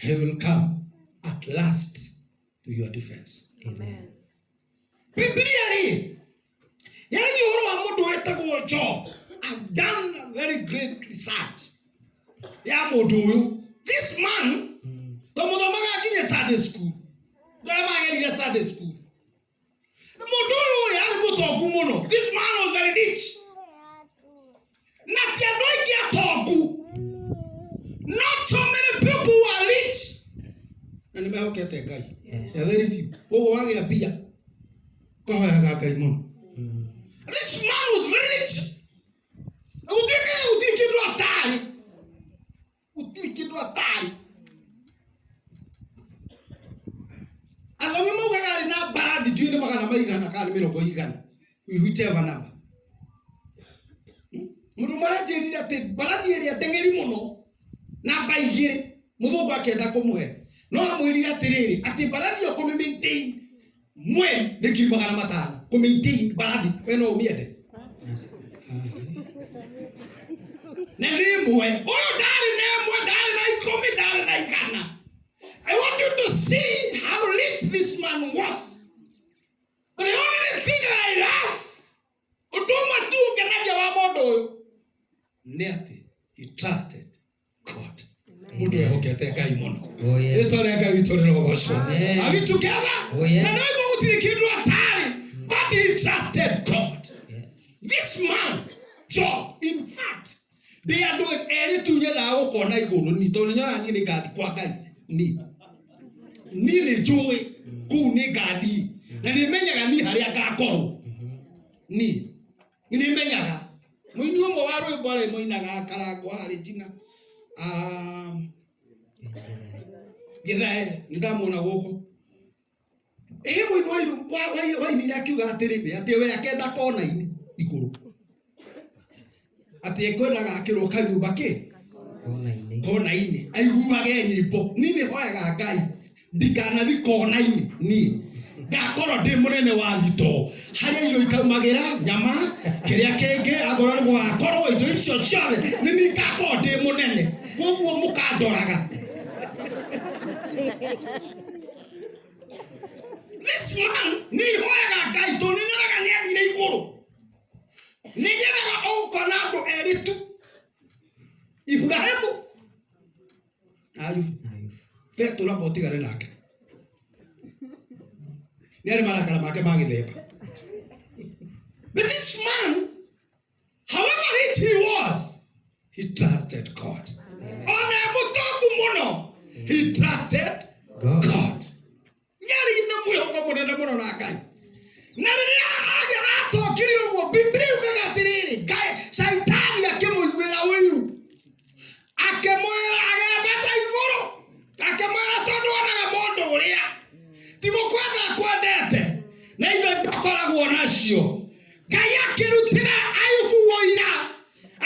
He will come at last to your defense. Amen. Bibilia rĩ yaragia ũhoro wa mũndũ wetagwo Job. I've done a very great research ya mũndũ ũyũ. This man tũmũthomaga nginya Sunday school. Ndũrĩa magerire Sunday school. Mũndũ ũyũ rĩ arĩ mũtongu mũno. This man was very rich. Na ti andũ aingĩ atongu. Not so many people who are rich. Na nĩ mehokete Ngai. Yes. They are very few. Koguo wagĩa mbia ũkahoyaga Ngai mũno. This man was very rich. Na gũtuĩkaga gũtirĩ kĩndũ atarĩ. Gũtirĩ kĩndũ atarĩ. Athomi maugaga arĩ na mbarathi ndiũĩ nĩ magana maigana kana nĩ mĩrongo igana. Whichever number. Mũndũ ũmwe aranjĩrire atĩ mbarathi ĩrĩa ndeng'eri mũno namba igĩrĩ mũthũngũ akĩenda kũmũhe no amwĩrire atĩrĩrĩ atĩ mbarathi ĩyo kũmĩ maintain mweri nĩ 500,000 kũ maintain mbarathi we no ũmĩende na nĩ ĩmwe ũyũ ndarĩ na ĩmwe ndarĩ na ikũmi ndarĩ na igana. I want you to see how rich this man was. But the only thing that I love, ũndũ ũmwe tu ũngenagia wa mũndũ ũyũ nĩ atĩ he trusted God. Mũndũ wehokete Ngai mũno. Oh, yes. Rĩtwa rĩa Ngai witũ rĩrogocwo. Amen. Are we together? Oh, yes. Na nĩwaigua gũtirĩ kĩndũ atarĩ, but he trusted God. Yes. This man, Job, in fact, ndĩ andũ erĩ tu nyendaga gũkona igũrũ ni tondũ nyonaga niĩ nĩ ngathi kwa Ngai ni niĩ nĩ njũĩ kũu nĩ ngathiĩ na nĩ menyaga niĩ harĩa ngakorwo niĩ nĩ menyaga mũini ũmwe wa rwĩmbo arĩ mũinaga karangwo harĩ njina gĩthae nĩ ndamuona gũkũ ĩ mũini wainire akiuga atĩrĩrĩ atĩ we akenda kona-inĩ igũrũ atĩ ekwendaga akĩrwo kanyũmba kĩ Kona-inĩ. kona-inĩ aiguage nyĩmbo niĩ nĩ hoyaga Ngai ndikanathi kona-inĩ niĩ ngakorwo ndĩ mũnene wa thitoo harĩa irio ikaumagĩra nyama kĩrĩa kĩngĩ akorwo nĩ gũgakorwo indo icio ciothe nĩ niĩ ngakorwo ndĩ mũnene koguo mũkandoraga. This man nĩ hoyaga Ngai tondũ nĩ nyonaga nĩ athire igũrũ nĩ nyendaga ũgũkona andũ erĩ tu Ibrahimu na Ayubu. Ayubu. Petero amba ũtigane nake nĩ arĩ marakara make ma gĩthemba. But this man, however rich he was, he trusted God. Ona e mũtongu mũno, he trusted God. God. Nĩarĩ na mwĩhoko mũnene mũno na Ngai. Na rĩrĩa atokire ũguo, Biblia yugaga atĩrĩrĩ, Ngai Shaitani akĩmũiguĩra ũiru. Akĩmwĩra agĩambata igũrũ, akĩmwĩra tondũ wonaga mũndũ ũrĩa ti gũkwenda akwendete na indo akoragwo nacio. Ngai akĩrutĩra Ayubu ũira,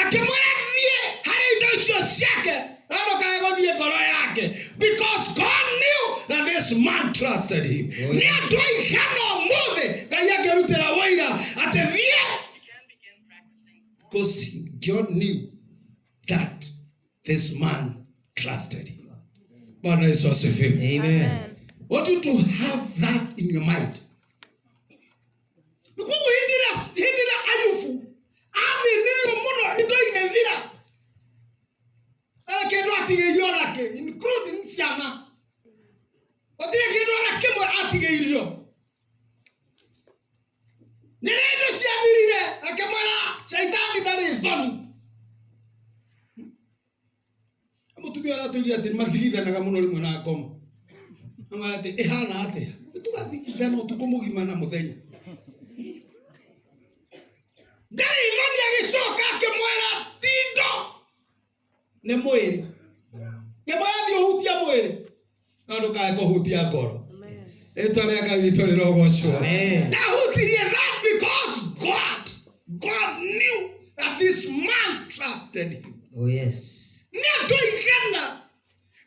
akĩmwĩra thiĩ harĩ indo icio ciake no ndũkae gũthiĩ ngoro yake because God knew that this man trusted him. Oh, Nĩ yes. andũ aigana ũmũthĩ Ngai akĩrutĩra ũira atĩ thiĩ because God knew that this man trusted him. Bwana Yesu asifiwe. Amen. I want you to have that in your mind. Nĩguo hĩndĩ ĩrĩa Ayubu athĩnirio mũno indo igĩthira ndarĩ kĩndũ atigĩirio onakĩ including ciana gũtirĩ kĩndũ ona kĩmwe atigĩirio rĩrĩa indo ciathirire akĩmwĩra caitani ndarĩ thoni mũtumia ũrĩa atwĩrire atĩ mathigithanaga mũno rĩmwe na ngoma amwĩra atĩ ĩhana atĩa tũgathigithana ũtukũ mũgima na mũthenya ndarĩ thoni agĩcoka akĩmwĩra tindo nĩ mwĩrĩ kĩmwĩra thiĩ ũhutie mwĩrĩ no ndũkae kũhutia ngoro rĩtwa rĩa Ngai witũ rĩrogocwo. Amen. Ndahutirie that because God knew that this man trusted him. Oh, yes. Nĩ andũ aigana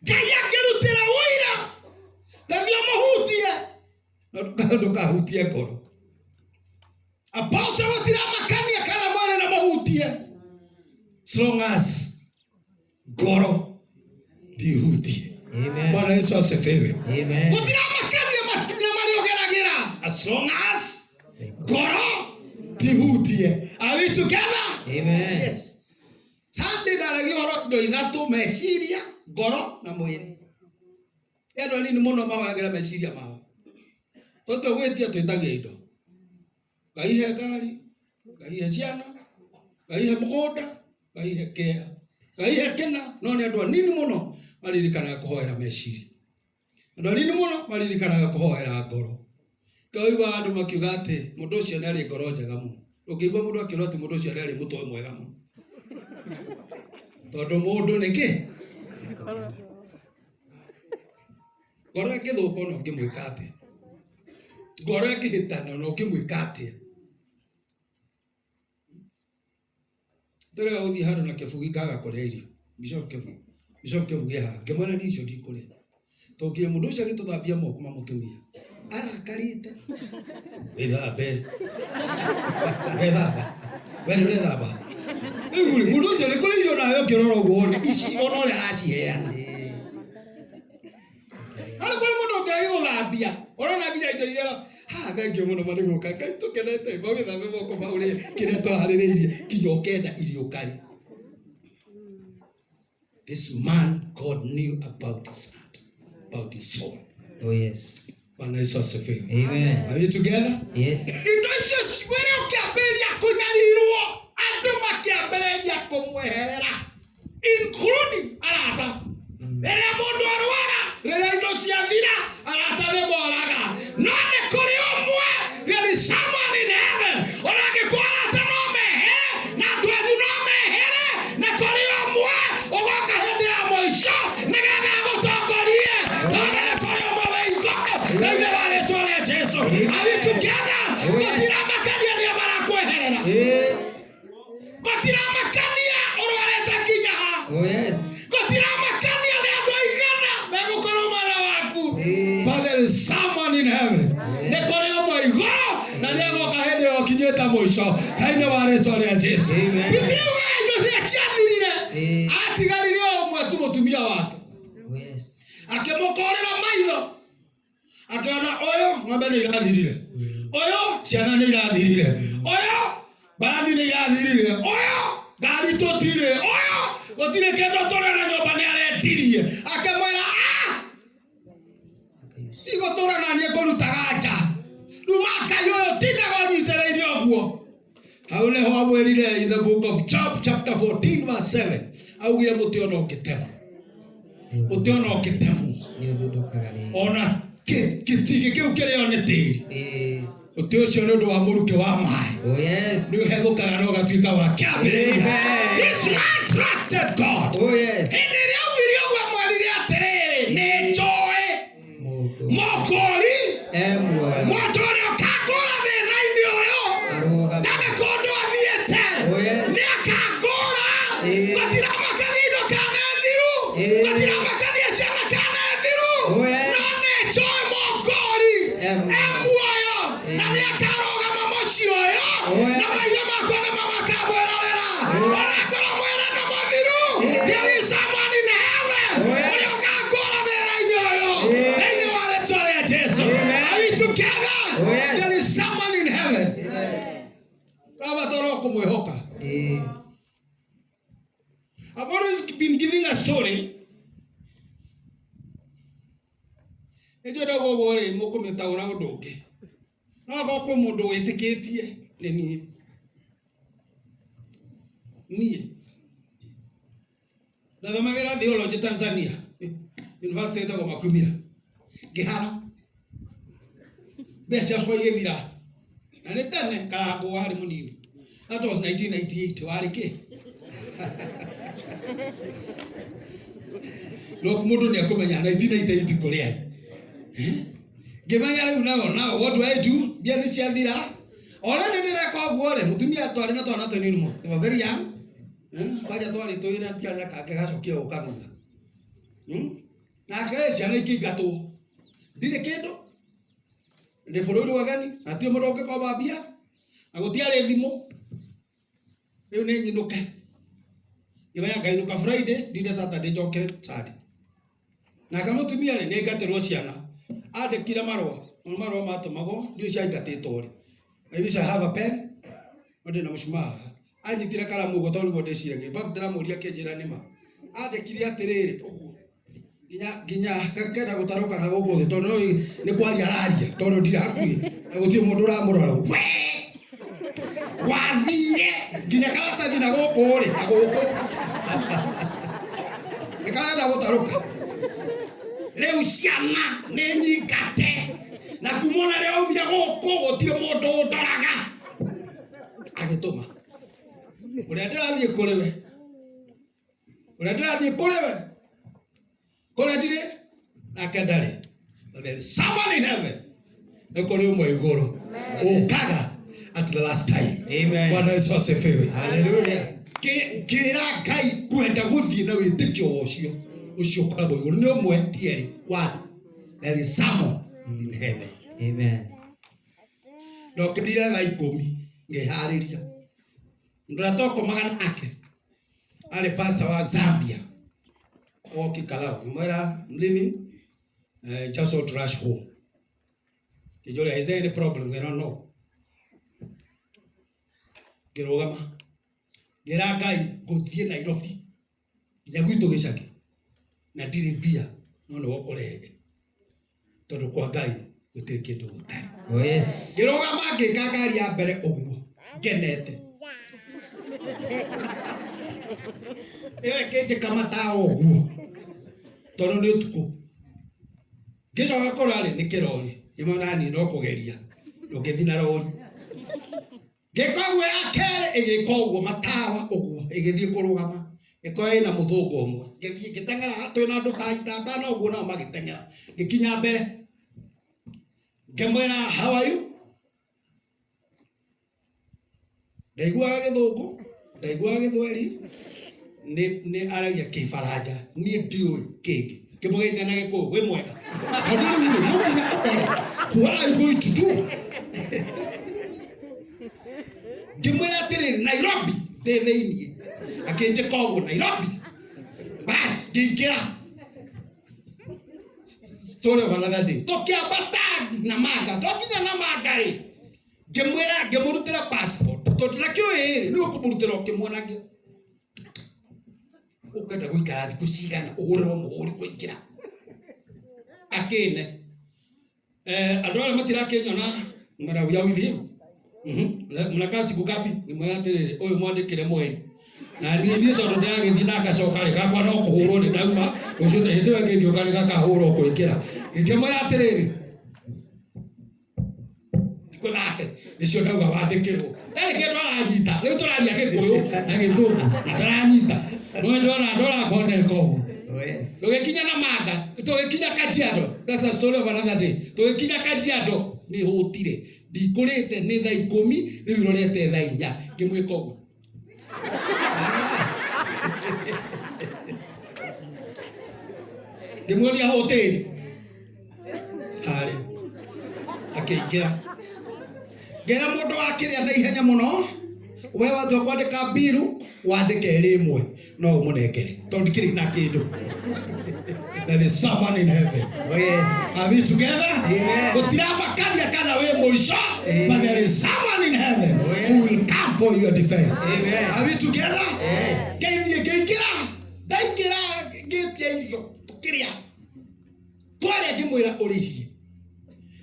Ngai angĩrutĩra ũira na thiĩ ũmũhutie no ndũkahutie ngoro. Apostle gũtiramakania kana mwĩrĩ na mũhutie as long as ngoro ndihutie. Amen. Bwana Yesu asifiwe. Amen. Gũtiramakania makinya marĩa ũgeragĩra as long as ngoro tihutie. Are we together? Amen. Yes. Sunday ndaragia ũhoro indo ithatũ, meciria, ngoro na mwĩrĩ. Nĩ andũ anini mũno mahoyagĩra meciria mao. Tũtue gwĩtia twĩtagia indo. Ngai he ngari, Ngai he ciana, Ngai he mũgũnda, Ngai he kĩa, Ngai he kĩna, no nĩ andũ anini mũno maririkanaga kũhoera meciria. Andũ anini mũno maririkanaga kũhoera ngoro. Kĩo andũ makiuga atĩ mũndũ ũcio nĩ arĩ ngoro njega mũno. Ndũngĩigua mũndũ akĩrwo atĩ mũndũ ũcio nĩ arĩ mũtwe mwega mũno. Tondũ mũndũ nĩ kĩ? Ngoro ĩngĩthũka ona ũngĩmwĩka atĩa. Ngoro ĩngĩhĩtana ona ũngĩmwĩka atĩa. Tũrega gũthiĩ handũ na kĩbugi ngaga kũrĩa irio. Bishop Kĩbugi. Bishop Kĩbugi haha. Ngĩmwĩra niĩ icio ndikũrĩa. Tondũ mũndũ ũcio agĩtũthambia moko ma mũtumia. Arakarĩte. Wĩthambe. Ũrethamba. We nĩ ũrethamba. Rĩu rĩ, mũndũ ũcio nĩ kũrĩ irio nawe ũngĩrora ũguo wone ici ona ũrĩa araciheana. No nĩ kũrĩ mũndũ ũngĩ agĩgũthambia. Ũrona nginya indo iria ha thengiũ mũno ma nĩ gũka. Ngai tũkenete ma wĩthambe moko ma ũrĩe kĩrĩa tũharĩrĩirie nginya ũkenda irio kari. This man God knew about his heart, about his soul. Oh yes. Bwana Yesu asifiwe. Amen. Are you together? Yes. Indo icio mwĩrĩ ũkĩambĩrĩria kũnyarirwo, andũ makĩambĩrĩria kũmweherera, including arata. Rĩrĩa mũndũ arwara, rĩrĩa indo ciathira, arata nĩ moraga. No nĩ kũrĩ ũmwe, there is someone in heaven. Ona angĩkorwo arata no mehere, na andũ anyu no mehere, nĩ kũrĩ ũmwe ũgoka hĩndĩ ya mũico nĩgetha agũtongorie. Tondũ nĩ kũrĩ ũmwe wĩ igũrũ thĩinĩ wa rĩtwa rĩa Jesũ. Are we together? Gũtiramakania nĩa marakweherera. Eh. Gũtiramakania ũrwarĩte nginya ha. Oh yes. Gũtiramakania nĩ andũ aigana megũkorwo mwena waku. Eh. But there is someone in heaven. Nĩ kũrĩ ũmwe igũrũ na nĩ agoka hĩndĩ ĩyo ũkinyĩte mũico thĩinĩ wa rĩtwa rĩa Jesũ. Amen. Bibilia yugaga indo iria ciathirire Eh. atigarire o ũmwe tu mũtumia wake. Oh yes. Akĩmũkũrĩra maitho akĩona ũyũ ng'ombe nĩ irathirire, ũyũ ciana nĩ irathirire, ũyũ mbarathi nĩ irathirire, ũyũ ngari tũtirĩ, ũyũ gũtirĩ kĩndũ tũrĩ na nyũmba nĩ arendirie. Akĩmwĩra ah, igũtũra na niĩ ngũrutaga nja rĩu makai ũyũ tindaga ũnyitĩrĩire ũguo. Hau nĩho amwĩrire in the book of Job chapter 14 verse 7 augire mũtĩ ona ũngĩtemwo, mũtĩ ona ũngĩtemwo Nĩ ũthundũkaga rĩngĩ. ona gĩtingĩ kĩu kĩrĩo nĩ tĩri Eh. ũtĩ ũcio nĩ ũndũ wa mũrukĩ wa maĩ Oh yes. nĩ ũhethũkaga na ũgatuĩka wa kĩambĩrĩria. Amen. This man trusted God. Oh yes. Hĩndĩ ĩrĩa augire ũguo amwĩrire atĩrĩrĩ, nĩ njũĩ Mũndũ. mũkũri E muoyo. mũndũ ũrĩa ũkangũra thĩna-inĩ ũyũ Arũgame. ndarĩ kũndũ athiĩte Oh yes. nĩ akangũra. Eh. Gũtiramakania indo kana thiru, Eh. gũtiramakania ciana kana thiru, Oh yes. no nĩ njũĩ mũkũri E muoyo. e muoyo na nĩ akarũgama mũciĩ ũyũ Oh yes. na maitho makwa nĩmo makamwĩrorera. Oh yes. Ona ngorwo mwĩrĩ nĩ mũthiru, Eh. there is someone in heaven Oh yes. ũrĩa ũkangũra thĩna-inĩ ũyũ Eh. thĩinĩ wa rĩtwa rĩa Jesũ. Amen. Are we together? Oh yes. There is someone in heaven. Rabatara kũmwĩhoka. Eh. I've always been giving a story. Nĩ njũĩ ũguo rĩ mũkũmĩtaũra ũndũ ũngĩ. No akorwo kwĩ mũndũ wĩtĩkĩtie nĩ niĩ. Niĩ. Ndathomagĩra theology Tanzania. University ĩtagwo Makumira. Ngĩhara. Mbeca ciakwa igĩthira. Na nĩ tene Karangũ warĩ mũnini. That was 1998 warĩ kĩ? No mũndũ nĩ ekũmenya 1998 kũrĩa arĩ. Ngĩmenya rĩu nao what do I do? Mbia nĩ ciathira. Already ndĩreka ũguo rĩ, mũtumia twarĩ na twana tũnini mũno. They were very young. Kwanja twarĩ twĩrĩ tiarĩ na kangĩ gacokire gũka thutha. Nake rĩ ciana ikĩingatwo. Ndirĩ kĩndũ. Ndĩ bũrũri wageni, na hatirĩ mũndũ ũngĩkomba mbia, na gũtiarĩ thimũ. Rĩu nĩ nyinũke. Ngĩmenya ngainũka Friday, ndinde Saturday njoke Sunday. Nake mũtumia rĩ, nĩ aingatĩrwo ciana. Andĩkire marũa, namo marũa matũmagwo, ndiũĩ ciaingatĩtwo rĩ. I wish I have a pen, no ndĩ na mũcumaa haha. Anyitire karamu ũguo tondũ nĩguo ndĩciragia. In fact ndĩramũria akĩnjĩra nĩma. Andĩkire atĩrĩrĩ ũguo nginya nginya kenda gũtarũka na gũkũ thĩ tondũ nĩ nĩ kwaria araria tondũ ndirĩ hakuhĩ na gũtirĩ mũndũ ũramũrora we wathire nginya karatathi na gũkũ rĩ na gũkũ nĩ karenda gũtarũka rĩu ciana nĩ nyingate na kuma ona rĩrĩa aumire gũkũ gũtirĩ mũndũ ũndoraga agĩtũma ũrĩa ndĩrathiĩ kũrĩ we ũrĩa ndĩrathiĩ kũrĩ we kũrĩa ndirĩ nake ndarĩ. But there is someone in heaven, nĩ kũrĩ ũmwe igũrũ ũkaga at the last time. Amen. Bwana Yesu asifiwe. Hallelujah. Ngĩra Ngai kwenda gũthiĩ na wĩtĩkio wa ũcio ũcio ũkoragwo igũrũ nĩ ũmwe ti erĩ. One, there is someone in heaven. Amen. Ndokĩrire thaa 10 ngĩharĩria ndũrĩa twakomaga nake arĩ pastor wa Zambia oki Kalau ngĩmwĩra, "I'm leaving, just want to rush home." Ngĩnjũria, "Is there any problem?" Ngĩra, "No." Ngĩrũgama ngĩra Ngai ngũthiĩ Nairobi nginya gwitũ gĩcagi na ndirĩ mbia no nĩwe ũkũrehe tondũ kwa Ngai gũtirĩ kĩndũ gũtarĩ. Oh yes. Ngĩrũgama ngĩka ngari ya mbere ũguo ngenete ĩyo ĩkĩnjĩka matawa ũguo tondũ nĩ ũtukũ. Ngĩcoka kũrora rĩ nĩ kĩrori ngĩmona niĩ no kũgeria ndũngĩthiĩ na rori. Ngĩka ũguo ya kerĩ ĩgĩka ũguo matawa ũguo ĩgĩthiĩ kũrũgama ĩkorwo ĩna mũthũngũ ũmwe. Ngĩthiĩ ngĩteng'era twĩna andũ ta atano ũguo nao magĩteng'era ngĩkinya mbere ngĩmwĩra, "How are you?" Ndaiguaga gĩthũngũ, ndaiguaga gĩthweri, nĩ aragia kĩbaranja niĩ ndiũĩ kĩngĩ. Ngĩmũgeithia na gĩkũyũ, wĩ mwega, tondũ rĩu rĩ no nginya ũrore what are you going to do. Ngĩmwĩra atĩrĩrĩ, Nairobi ndĩ thĩiniĩ. Akĩnjĩka ũguo, Nairobi bas ngĩingĩra. Story of another day. Tũkĩambata Namanga, twakinya Namanga rĩ ngĩmwĩra ngĩmũrutĩra passport tondũ nakĩũĩ rĩ nĩ ũkũmũrutĩra ũkĩmuonagia ũkwenda gũikara thikũ cigana ũhũrĩrwo mũhũri kũingĩra akĩne. Andũ arĩa matirakĩnyona mara we are with him. Mnakaa siku ngapi? Ngĩmwĩra atĩrĩrĩ, ũyũ mwandĩkĩre mweri na niĩ tondũ ndĩragĩthiĩ na ngacoka rĩ gakwa no kũhũrwo nĩ ndauma rũciũ hĩndĩ ĩyo ĩngĩ ngĩũka nĩ gakahũrwo kũingĩra. Ngĩmwĩra atĩrĩrĩ, thikũ thate nĩcio ndauga wandĩkĩrwo ndarĩ kĩndũ aranyita rĩu tũraria gĩkũyũ na gĩthũngũ na ndaranyita no ndona ndora ngona ũguo. Oh yes. Tũgĩkinya Namanga, tũgĩkinya Kajiado, that's a story of another day. Tũgĩkinya Kajiado nĩ hũtire ndikũrĩte nĩ thaa 10 rĩu irorete thaa 4 ngĩmwĩka ũguo. Ngĩmuonia hoteli harĩa akĩingĩra ngĩra mũndũ wakĩrĩa na ihenya mũno we watua kwandĩka mbiru wandĩke ĩrĩ ĩmwe no ũmũnengere tondũ ndikĩrĩ na kĩndũ. There is someone in heaven. Oh yes. Are we together? Amen. Gũtiramakania kana wĩ mũico, Amen. but there is someone in heaven Oh, yes. who will come for your defense. Amen. Are we together? Yes. Ngĩthiĩ ngĩingĩra ndaingĩra ngĩtia irio tũkĩrĩa twarĩa ngĩmwĩra ũrĩhie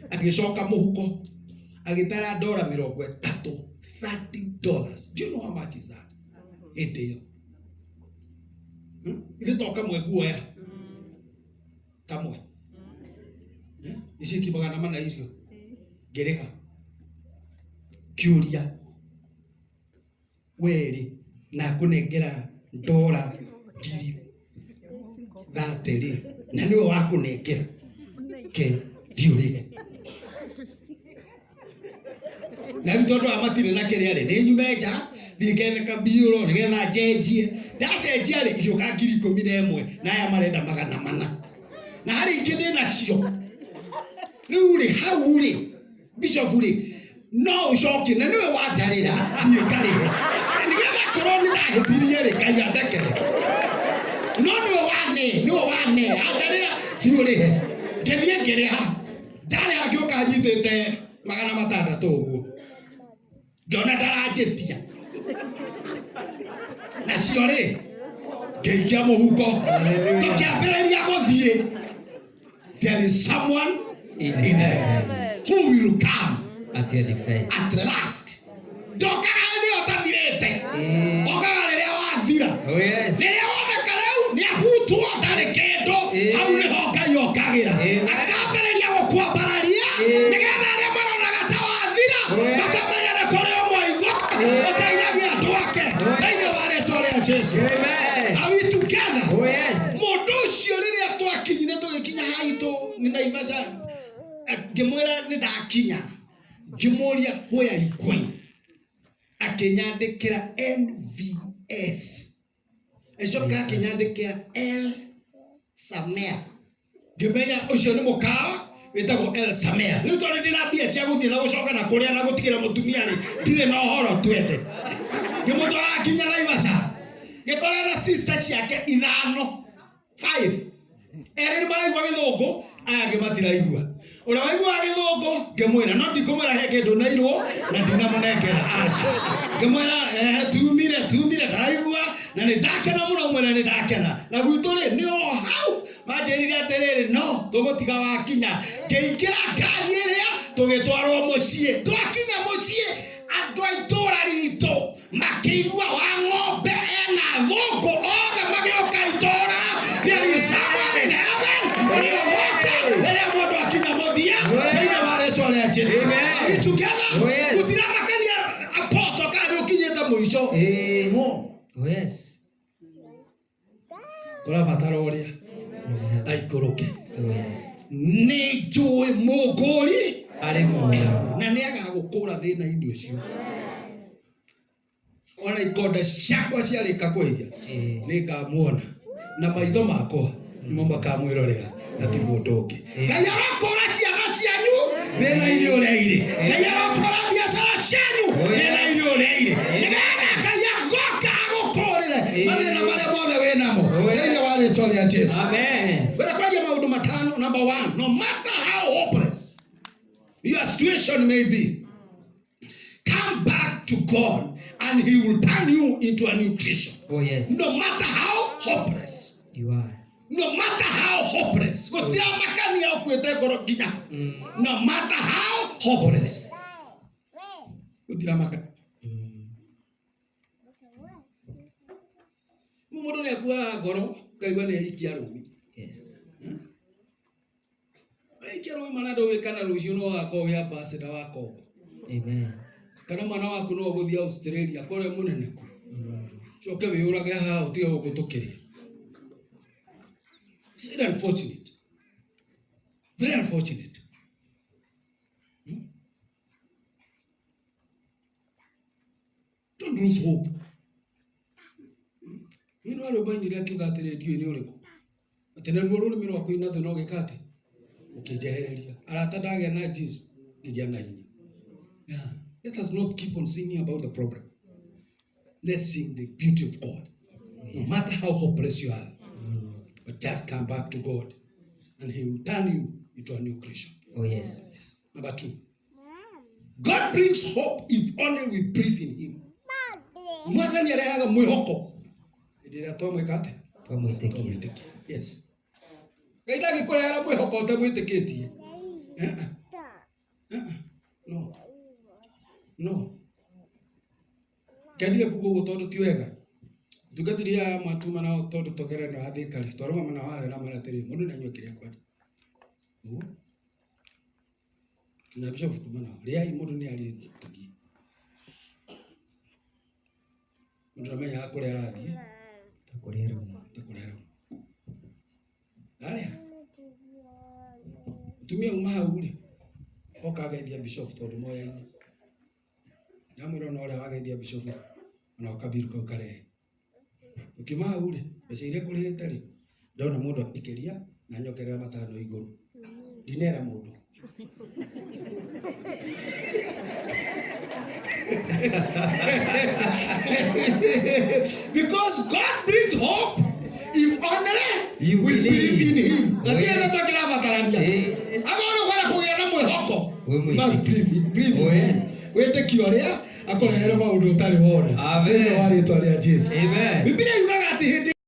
agĩcoka mũhuko agĩtara ndora 30, $30. Do you know how much is that? Hĩndĩ ĩyo ithe to kamwe nguoya kamwe ici ingĩ 400 irio ngĩrĩha kĩũria werĩ na kũnengera ndora 30,000 rĩ na nĩwe wakũnengera ke thiĩ ũrĩhe na rĩu tondũ aya matirĩ na kĩrĩa rĩ nĩ nyume nja thiĩ ngethe kambiũro nĩgetha njenjie ndacenjia rĩ igĩũka 11,000 na aya marenda 400 na harĩ ingĩ ndĩ nacio rĩu rĩ hau rĩ bishop rĩ no ũcokie na nĩwe wandarĩra thiĩ ngarĩhe nĩgetha korwo nĩ ndahĩtirie rĩ Ngai andekere. No nĩwe wane, nĩwe wane andarĩra thiĩ ũrĩhe. Ngĩthiĩ ngĩrĩha, ndarĩha ngĩũka nyitĩte 600 ũguo, ngĩona ndaranjĩtia nacio rĩ, ngĩikia mũhuko, tũkĩambĩrĩria gũthiĩ. There is someone in heaven who will come at your defense. At last. Ndokaga hĩndĩ ĩyo ũtathirĩte, okaga rĩrĩa wathira. Oh yes. Rĩrĩa woneka rĩu nĩ abutwo, ndarĩ kĩndũ, hau nĩho Ngai okagĩra, akambĩrĩria gũkwambararia, nĩgetha arĩa maronaga ta wathira makamenya nĩ kũrĩ ũmwe igũrũ ũteithagia andũ ake thĩinĩ wa rĩtwa rĩa Jesu. Amen. Are we together? Oh yes. Mũndũ ũcio rĩrĩa twakinyire, tũgĩkinya haitũ nĩ Naivasha, ngĩmwĩra nĩ ndakinya, ngĩmũria, "Where are you going?" Akĩnyandĩkĩra NVS, ĩcoka akĩnyandĩkĩra L Samea. Ngĩmenya ũcio nĩ mũkawa wĩtagwo El Samea. Rĩu tondũ ndĩna mbia cia gũthiĩ na gũcoka na kũrĩa na gũtigĩra mũtumia rĩ, ndirĩ na ũhoro, twende. Ngĩmũtwara nginya Naivasha, ngĩkora na sister ciake ithano, five. Erĩ nĩ maraigua gĩthũngũ, aya angĩ matiraigua. Ũrĩa waiguaga gĩthũngũ ngĩmwĩra, no ndikũmwĩra he kĩndũ nairwo na ndinamũnengera, aca. Ngĩmwĩra, tumire tumire, ndaraigua na nĩ ndakena mũno, mwĩra nĩ ndakena na gwitũ rĩ, nĩ o hau manjĩrire atĩrĩrĩ, no tũgũtiga wakinya. Ngĩingĩra ngari ĩrĩa, tũgĩtwarwo mũciĩ. Twakinya mũciĩ, andũ a itũũra ritũ makĩigua wa ng'ombe ena thũngũ, othe magĩũka itũũra. There is someone in heaven ũrĩa ũgoka rĩrĩa mũndũ akinya mũthia thĩinĩ wa rĩtwa rĩa Jesu. Amen. Are we together? Oh, yes. Gũtiramakania, apostle, kana nĩ ũkinyĩte mũico. No. Oh yes. Kũrabatara ũrĩa aikũrũke. Oh yes. Nĩ njũĩ mũngũri Arĩ muoyo. na nĩ agagũkũra thĩna-inĩ ũcio. Ona ikonde ciakwa ciarĩka kũhia, nĩ ngamuona na maitho makwa nĩmo makamwĩrorera na ti mũndũ ũngĩ. Ngai arokũra ciana cianyu thĩna-inĩ ũrĩa irĩ. Ngai arokũra biacara cianyu thĩna-inĩ ũrĩa irĩ, nĩgetha Ngai agoka agũkũrĩre mathĩna marĩa mothe wĩ namo thĩinĩ wa rĩtwa rĩa Jesu. Amen. Ngwenda kwaria maũndũ matano. Number one, no matter how hopeless your situation may be, come back to God and he will turn you into a new creation. Oh yes. No matter how hopeless, You are. no matter how hopeless, gũtiramakania ũkuĩte ngoro nginya, no matter how hopeless, gũtiramakania. Mũndũ nĩ akuaga ngoro, ũkaigua nĩ aikia rũĩ. Aikia rũĩ, mana ndũĩ kana rũciũ no ũgakorwo wĩ ambassador wa Congo, Amen. kana mwana waku no ũgũthiĩ Australia akorwo e mũnene ku, coke wĩyũrage haha ũtige gũkũ tũkĩrĩa. It's very unfortunate, very unfortunate. Don't lose hope. Nĩ no rwĩmbo ainire akiuga atĩrĩ, ndiũĩ nĩ ũrĩkũ, atĩ naruo rũrĩmĩ rwaku ina thĩ no gĩka atĩ ũkĩnjehereria arata, ndagĩa na Jesu ngĩgĩa na hinya. Yeah. Let us not keep on singing about the problem. Let's sing the beauty of God. No matter how hopeless you are, but just come back to God and he will turn you into a new creation. Oh yes. Number two, God brings hope if only we believe in him. Mwathani arehaga mwĩhoko hĩndĩ ĩrĩa twamwĩka atĩa? Twamwĩtĩkia. Twamwĩtĩkia. Yes. Ngai ndangĩkũrehera mwĩhoko ũtamwĩtĩkĩtie. Eh, eh. Eh, eh. No. No. Kendire kuga ũguo tondũ ti wega. Tungatĩri aya matuma nao tondũ tũgerere na wathĩka rĩ, twarũgama nao harĩa na mwĩra atĩrĩrĩ, mũndũ nĩ anyue kĩrĩa ekwenda. Ũguo. Kinya bishop tuma nao. Rĩai, mũndũ nĩ arĩe tũthiĩ. Mũndũ ndamenyaga kũrĩa arathiĩ. Ta kũrĩa arauma. Ta kũrĩa arauma. Ndarĩa. Mũtumia uma hau rĩ, oka ageithia bishop tondũ moyaine. Ndamwĩra ona ũrĩa wageithia bishop, ona kabiru kau karehe. Ũkiuma hau rĩ, mbeca iria ngũrĩhĩte rĩ, ndona mũndũ akĩria na nyongerera 5 igũrũ. Ndinera mũndũ. Because God brings hope If only You we believe. believe in him. Gatirĩ Yes. ndeto kĩrabatarania. Akorwo nĩ ũkwenda kũgĩa na mwĩhoko, Wĩmwĩtĩkie. must believe. Oh, yes. Wĩtĩkie ũrĩa akũrehere maũndũ ũtarĩ wona. Amen. Thĩinĩ wa rĩtwa rĩa Jesu. Amen. Biblia yugaga atĩ hĩndĩ